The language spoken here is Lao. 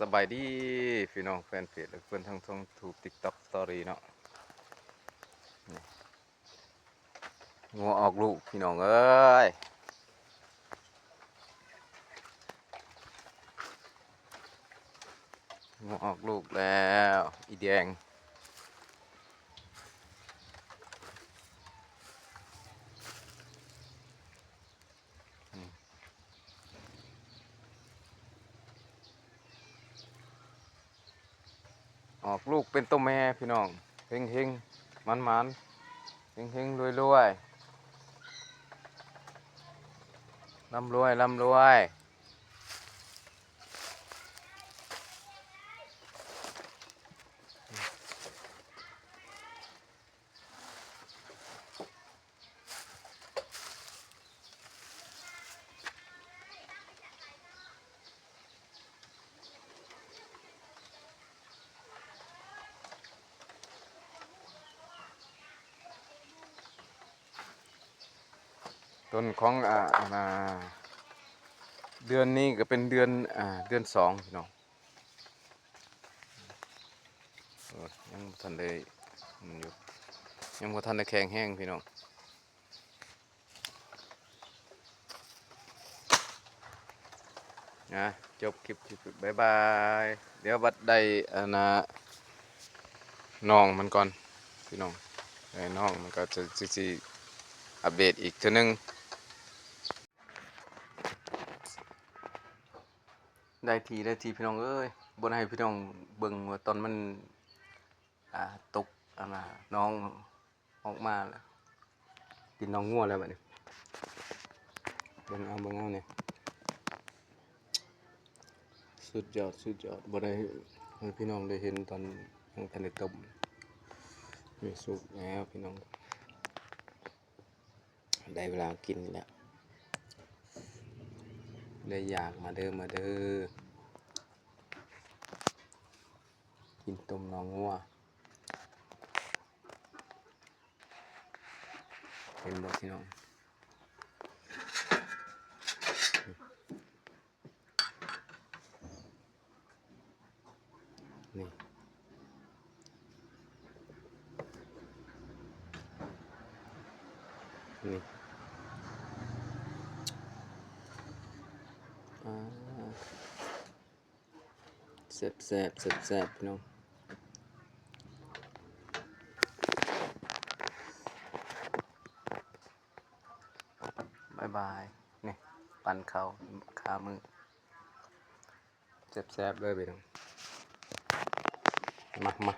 ສະບາຍດີພີ່ນ້ອງແຟນເພຈ ແລະ ເພື່ອນທາງຊ່ອງຢູທູບ ຕິກຕັອກ ສະຕໍຣີ ເນາະ. ນີ້ ງົວອອກລູກພີ່ນ້ອງເອີຍ ງົວອອກລູກແລ້ວ ອີແດງ. ອອກລູກເປັນໂຕແມ່ພີ່ນ້ອງ ເຮັງໆ ໝານໆ ເຮັງໆ ລວຍໆ ລ່ຳລວຍ ລ່ຳລວຍ. ຕົ້ນຂອງ ອ່າ ອ່າ ເດືອນນີ້ກໍເປັນເດືອນ ອ່າ ເດືອນສອງພີ່ນ້ອງ. ໂອ້ຍ ຍັງບໍ່ທັນໄດ້ ຍັງບໍ່ທັນໄດ້ແຂງແຮງພີ່ນ້ອງ. ອ່າ ຈົບຄລິບ ບາຍບາຍ. ດຽວບັດໄດ້ ອັນນ່າ ນ້ອງມັນກ່ອນພີ່ນ້ອງ ໄດ້ນ້ອງມັນກໍຈະ ຊິ ຊິອັບເດດອີກເທື່ອໜຶ່ງ. ໄດ້ທີ່ ໄດ້ທີ່ພີ່ນ້ອງເອີຍ ບໍ່ໄດ້ໃຫ້ພີ່ນ້ອງເບິ່ງວ່າຕອນມັນ ອ່າ ຕົກ ອັນນ່າ ນ້ອງອອກມາແລ້ວ ເປັນນ້ອງງົວແລ້ວບັດນີ້. ເບິ່ງເອົາ ເບິ່ງເອົານີ້ ສຸດຍອດ ສຸດຍອດ ບໍ່ໄດ້ໃຫ້ພີ່ນ້ອງໄດ້ເຫັນຕອນຍັງທັນໄດ້ຕົ້ມ. ນີ້ສຸກແລ້ວພີ່ນ້ອງ. ໄດ້ເວລາກິນແລ້ວ ໄດ້ຢາກ ມາເດີ ມາເດີ ກິນຕົ້ມໜອງງົວ. ເຫັນບໍ່ພີ່ນ້ອງ? ນີ້ ນີ້ ອ່າ ແຊບໆ ແຊບໆ ພີ່ນ້ອງ. ບາຍບາຍ. ນີ້ ປັ້ນເຂົ້າຄາມື ແຊບໆ ເດີພີ່ນ້ອງ. ມາ ມາ